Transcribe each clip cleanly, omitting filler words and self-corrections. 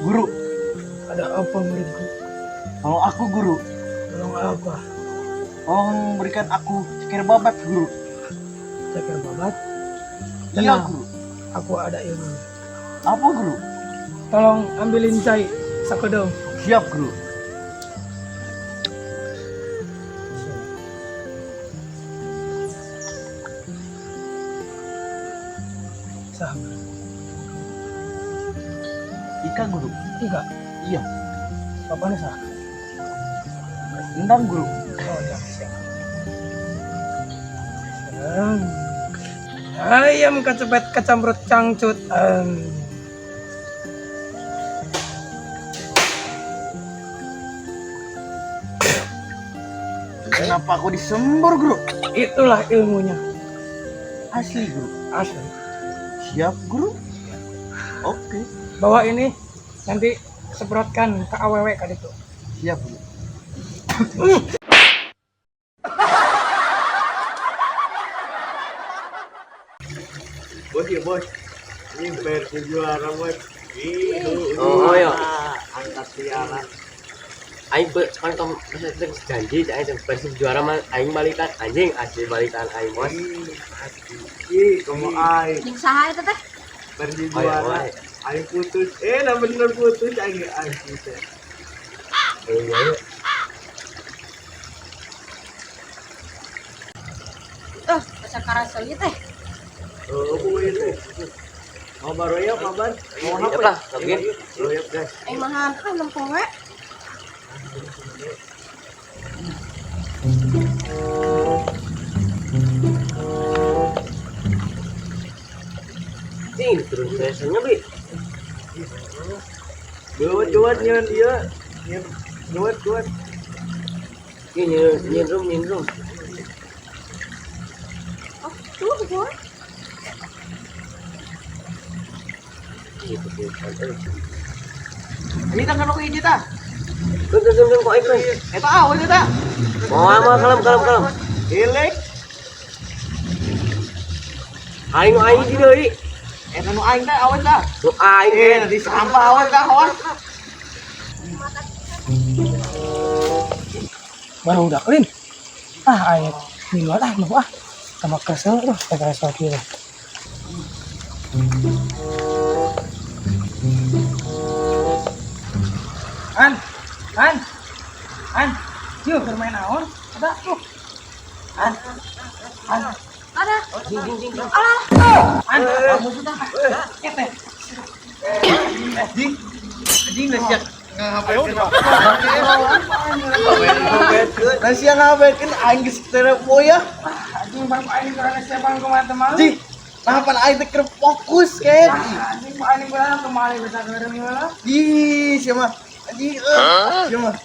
Guru, Ada apa muridku? tolong aku guru. Tolong apa? Tolong berikan aku ceker babat guru. Ceker babat? Iya Tenang. guru. Aku ada ilmu. Apa guru? Tolong ambilin cai sakedeng. Siap guru. Sah. Ika guru. Tiga. Iya. Bapaknya sah. Endang guru. Oh ya, siap. Sekarang ayam kecepet kecambrut cangcut. Kenapa aku disembur guru? Itulah ilmunya. Asli guru. Asli. Siap guru. Oke. Bawa ini nanti semprotkan ke AWW kan itu. Siap guru. Bos ya bos. Ini versi juara bos. Ih, Oh, iya. Angkat piala. Aing kan kamu masa janji aing teh Persib juara mah aing balikan anjing asli balikan aing bos. Ih, asli. Ih, kamu aing. Jeung saha eta teh? Versi Oh, iya, juara. oh, iya. Aing putus. Eh, nah bener putus aing aing putus. Aing iya. Eh, asa karasa ieu teh. Oh, aku ini. Mau baru ya kabar? Mau apa? Yap lah, oke. Royok guys. Aing mah ah nempo we. Anjing turun sesnya bi. Duet duet nyeun ieu. Nyeun duet duet. Ieu nyeun nyeun room nyeun room. Oh, tuh gua. Gitu tuh. Ini tangan aku hiji tah. Tun tun tun kok aing. Eta awas eta. Mau mau kalem kalem kalem. Elek. Aing nu aing di deui. Eta nu aing teh awas tah. Nu aing. Eh, nanti sampah awas tah awas. Baru udah clean. Ah, aing minuan ah, mau ah. Sama kesel tuh, teh kesel kieu. An, an, an, yuk bermain naon? Ada tuh. An, an, Ada. Jing jing jing. Alah, an, ete. Anjing. Anjing geus siap ngahapeun. Nah sia ngahapekeun aing geus telepon ya. Anjing bang aing kurang siapa kumaha teman. Anjing. Nah, pan aing teh keur fokus kan. Anjing aing kurang kemari bisa kerem heula. Ih, sia mah. Anjing, eh. Sia mah.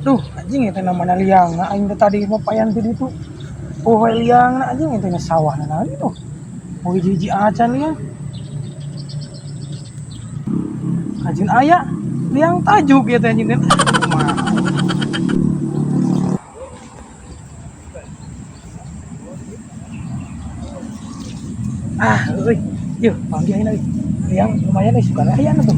Duh, anjing itu namanya liang. Nah, aing teh tadi mau payan tadi itu. Oh, liang nah, anjing itu sawah nah itu. Oh, hiji-hiji acan liang. Kajun aya liang tajuk ya teh anjing teh. Kumaha. Ah, euy. Yeuh, panggil aing euy. Liang lumayan euy suka aya tuh.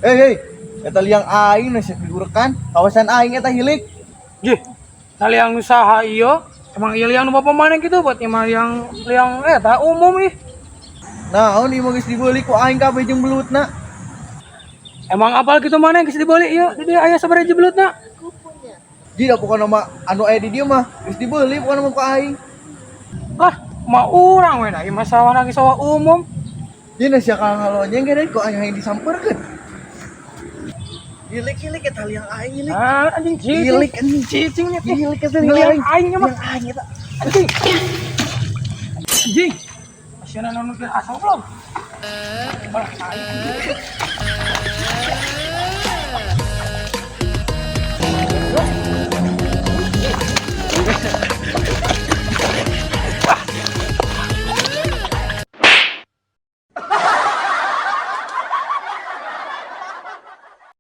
Hei, hei. Eta liang aing nu siap digurekan. Kawasan aing eta hilik. Jih, tah liang nu saha ieu? Emang ieu liang nu bapa mana gitu buat emang liang liang eta umum ih. Naon ieu mah geus dibeuli ku aing kabeh jeung belutna. Emang apal gitu mana geus dibeli ieu? Di dieu aya sabaraha hiji belutna? Ji da pokona mah anu aya di dieu mah geus dibeuli pokona mah ku aing. Lah, Ma urang we da ieu mah sawah lagi sawah umum. Ini sia ka ngalonyeng ge kok aing hayang disamperkeun. Ilik-ilik eta liang aing ilik. Ah, anjing cicing. Ilik anjing. Cicing nya teh. Ilik eta Liang aing nya mah. Liang aing eta. Anjing. Anjing. Masih nonton asal belum? Malah aing anjing.